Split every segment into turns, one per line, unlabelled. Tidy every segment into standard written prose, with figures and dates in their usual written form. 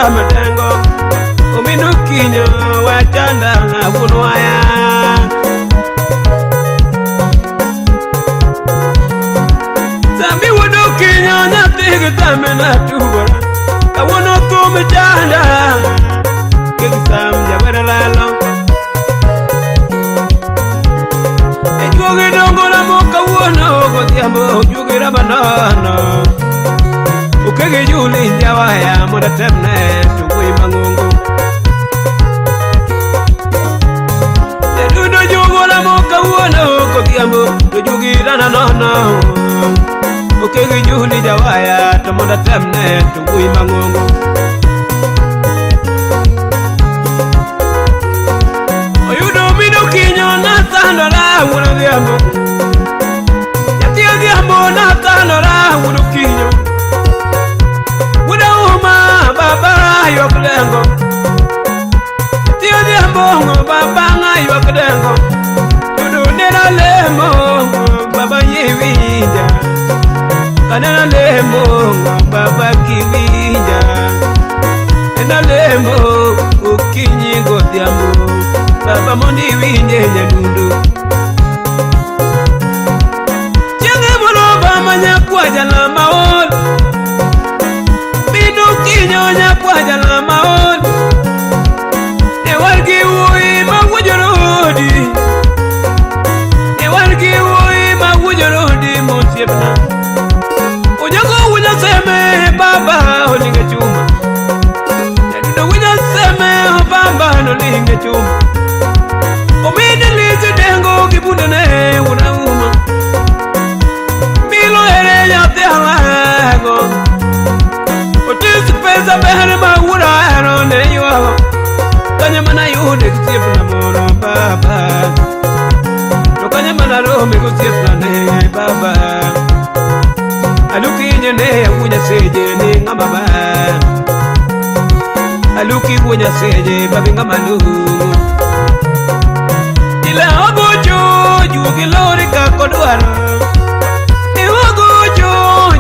Sama dengo Omino kinyo wachanda wunwaya Sambi wudo kinyo nyathi gi tame na tubora Kawuono thum chanda Kik sam jawera lalo E juogi dongo lamo kawuono godhiambo juogi ramanono Ukegi juli jawaya mondo atemne to wuoyi mang'ongo Jadundo juogo lamo kawuono godhiambo to juogi rana nono Okegi juli jawaya to mondo atemne to wuoyi mang'ongo Oyudo mino kinyo nasandora wuon odhiambo Nyathi odhiambo nasandora wuon okinyo Wuoda uma baba ywak dengo Nyathi odhiambo baba ywak dengo Yudo nena lemo baba yiwinja Kanena lemo baba kiwinja Nena lemo okinyi godhiambo Baba mondo iwinje nyadundo Chieng' moro baba nyakwa jalama ol Mino kinyo nyakwa jalama ol Ne wan gi wuoyi ma wuojorodi Ne wan gi wuoyi ma wuojorodi mosiepna Onyango wuonya seme baba olinge chuma Nyadundo wuonya seme baba nolinge chuma Omine lizi dengo gi bundene wuon auma Milo ere nyathi ang'ago Otis pesa ber ma wuon ahero ne ywago Kanye mana yude gi osiepna moro baba To kanye mana rome gi osiepna ne baba Aluki ne wuonya seje ni ng'ama ber Aluki wuonya seje babi ng'ama long'o Ila ogocho juogi lori kaka odwaro Iwagocho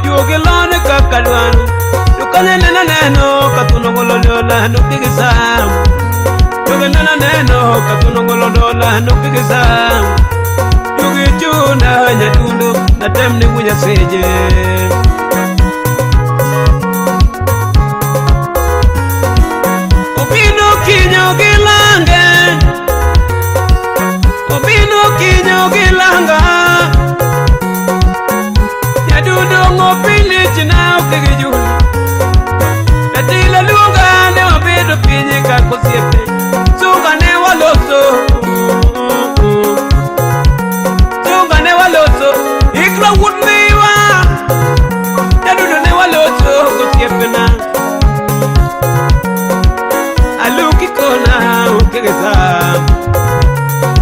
juogi lori kaka dwaro To kanye neno neno ka thuno golo dola nokigi sam Juogi neno neno ka thuno golo dola nokigi sam Juogi chuna nyadundo natem ni wuonya seje Obino kinyo gi lange Obino kinyo gi langa Nyadundo ng'o pilich na okegi juli Natila luonga ne wabedo piny kaka osiepe Sunga ne waloso Sunga ne waloso Ikra wuod miwa Nyadundo ne waloso gosiepena Aluki kona okegi sam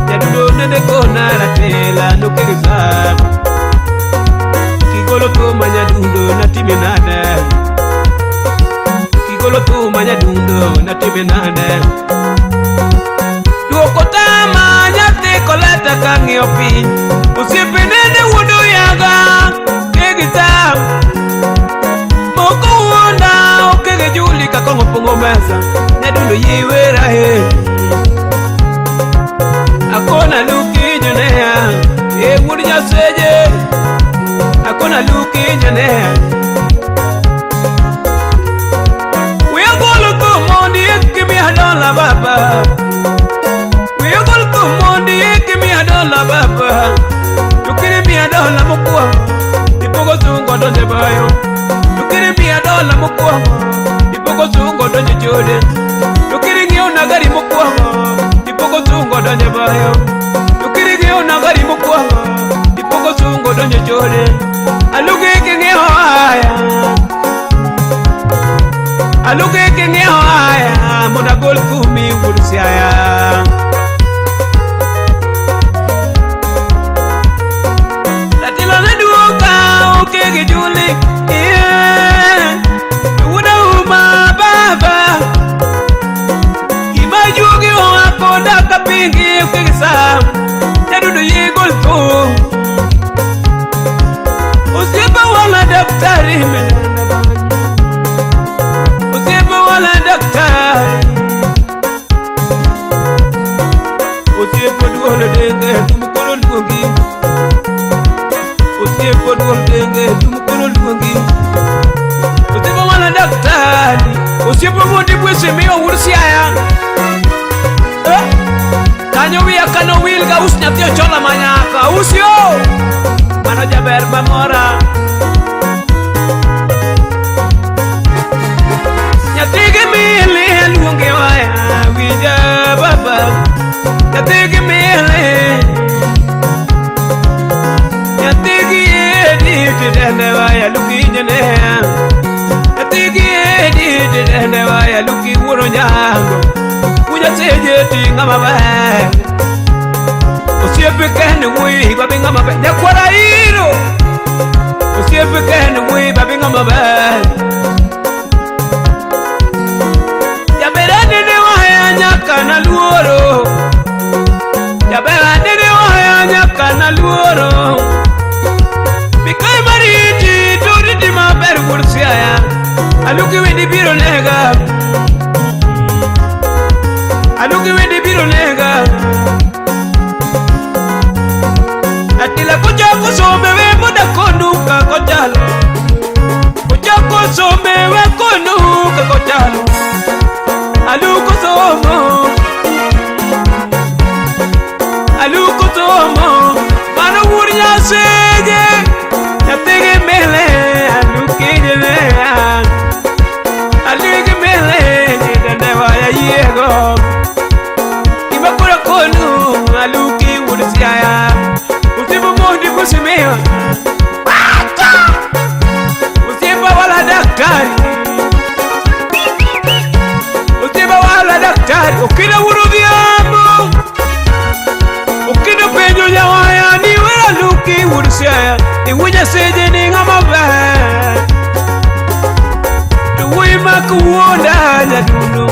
Nyadundo nene kona ratela nokegi sam Kigolo thuma nyadundo natime nade Kigolo thuma nyadundo natime nade Duoko tama nyathi koleta kang'iyo piny Osiepe nene wuondo yaga kegi sam Moko wuonda okege juli ka kong'o pong'o mesa Nyadundo yiwera he Akona luki jonea e wuod nyaseje Akona luki jonea Wiya golo thum mondi iki miya dola baba Wiya golo thum mondi iki miya dola baba Tukiri miya dola mokwongo Ipogo sungo donje bayo Tukiri miya dola mokwongo Ipogo sungo donje chode Tukiri ng'iewo na gari mokwongo Ipogo sungo donje bayo Tukiri ng'iewo na gari mokwongo Ipogo sungo donje chode Aluki king'iewo aya Aluki king'iewo aya mondo agol kumi wuod Siaya Ratilo ne duoka okegi juli Wuod auma baba Gima juogi oa koda ka pingi okegi sam Nyadundo yigol thum Osiepa wala daktari menena bang'e Osiepa wala luongi. Osiepo duol tenge thum koro luongi. Osiepo mana daktari. Osiepo mondi bwese miyo wuod Siaya. Eh? Kanyo wiya kano wil ga us nyathi Ochola manyako. Ausio! Mano jaber mamora. Nyathi gi mili luonge waya winja baba. Nyathi gi mili. Nyathi gi edi tidende waya lukinyene. Nyathi gi edi tidende waya luki wuoro nyango. Uja seje ti ng'ama ber. Osiepe kende wuoyi babi ng'ama ber. Nyakwara iro. Osiepe kende wuoyi babi ng'ama ber. Jaber anene waya nyaka naluoro. Jaber anene waya nyaka naluoro. Mikai mariti to riti maber wuod Siaya. Aluki wendi biro nega. Aluki wendi biro nega. Atila kochako sombe we moda konuka kochalo. Kochako sombe we konuka kochalo. Aluko somo. Aluko somo. Mano wuod Nyaseje. Nyathigi mele aluki jene. Aluki mele nidende waya yiego. Imakura konu aluki wuod Siaya. Osiepo mondi busimiwa. Osiepo wala daktari. Osiepo wala daktari. Okida wuod Odhiambo. Okida penjo nyawaya ni wera aluki wuod Siaya. Iwunya seje ni ng'ama ber. To wuoyi mak wuonda nyadundo.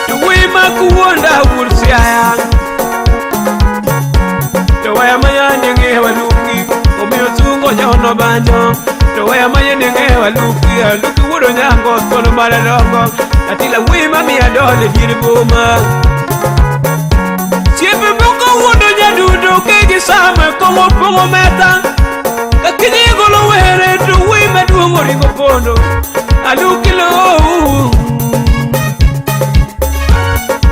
To wuoyi mak wuonda wuod Siaya. To waya mayande ng'e waluki. Omiyo sungo nyono banjo. To waya mayande ng'e waluki. Aluki wuod Onyango thuon maradongo. Atila wuoyi mamiya dole dier boma. Siepe moko wuondo nyadundo kegi sama kong'o pong'o meta. Ka kinyi golo were to wuoyi maduong' oringo pondo. Aluki lowo.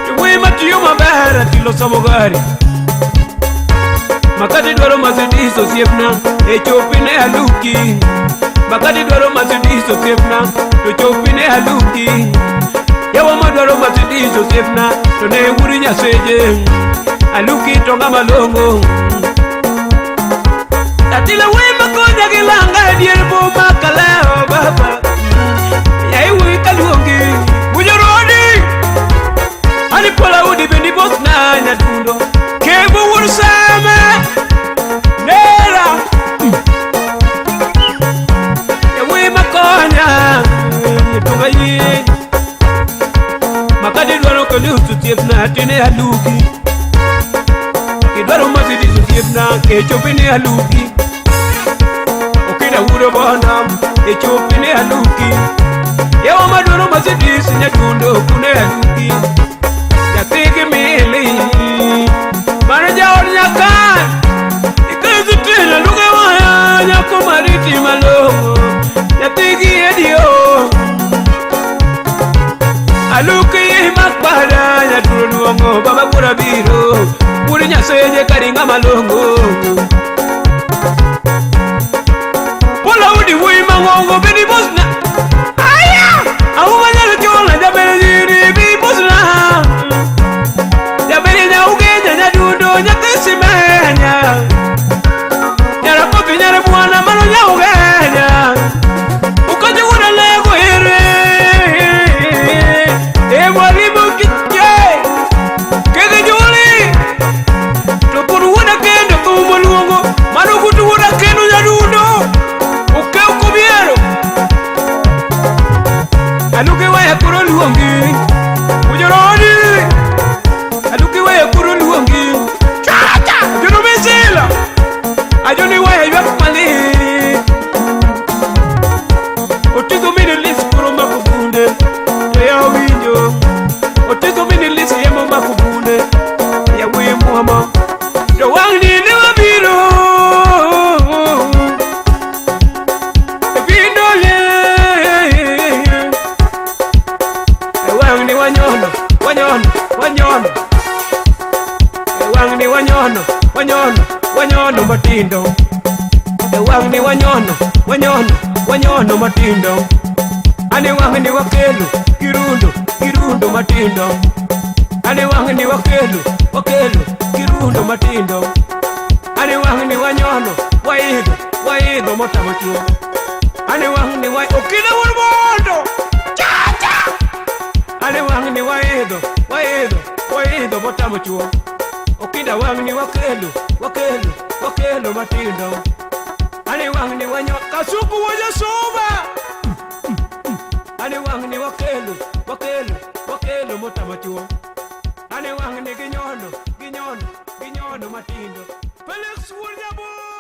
To wuoyi matiyo maber atilo somo gari. Makati dwaro Mercedes osiepna, e chopi ne aluki. Makati dwaro Mercedes osiepna, to chopi ne aluki. Yawa madwaro Mercedes osiepna, to ne wuod Nyaseje. Aluki to ng'ama long'o. Atila wuoyi makonya gi langa e dier boma kaleo baba. Yai wuoyi kaluongi, Ujorodi. Ani pola udi bendi bosna nyadundo. Kebu wuod Seme. Nera. Wuoyi makonya tunga yie. Makati dwaro kalusu osiepna tine aluki. Kidwaro Mercedes osiepna e chopi ne aluki. Okida wuod Bonda e chopi ne aluki. Yawa madwaro Mercedes nyadundo kune aluki. Nyathi gi mili. Mano jaod nyakan. Ikazi tena luge waya nyako mariti malong'o. Nyathi gi edio. Aluki makpada nyaturo luongo baba kura biro. Wuod Nyaseje kari ng'ama long'o. Pola udi wuoyi mang'ongo bedi bosna. Aya! Ang'o manyalo chulo jaber nyiri bi bosna. Jaber nyaugenya nyadundo nyathi simenya. Nyara kothi nyara bwana mano nyaugenya. Ukaje wuod Alego ere. E mwalimu kiche. Kege juli. To pod wuoda kendo thum oluongo. Mano gut wuoda kendo nyadundo. Okew kobiero. Aluki waya koro luongi. Ujoroni. Aluki waya koro luongi. Chacha. To wang'ni ne wabiro e pindole. E wang'ni wanyono, wanyono, wanyono. E wang'ni wanyono, wanyono, wanyono matindo. E wang'ni wanyono, wanyono, wanyono matindo. Ane wang'ni wakelo kirundo, kirundo matindo. Ane wang'ni wakelo, wakelo kirundo matindo. Ane wang'ni wanyono, waidho, waidho motamo chuo. Ane wang'ni wa okine wuon mondo. Chacha! Ane wang'ni waidho, waidho, waidho motamo chuo. Okinda wang'ni wakelo, wakelo, wakelo matindo. Ane wang'ni wanyo kasuku wajasuba. Ane wang'ni wakelo, wakelo, wakelo motamo chuo. Ane wang'ni ginyono, ginyono, ginyono matindo. Felix wuon Nyaboro.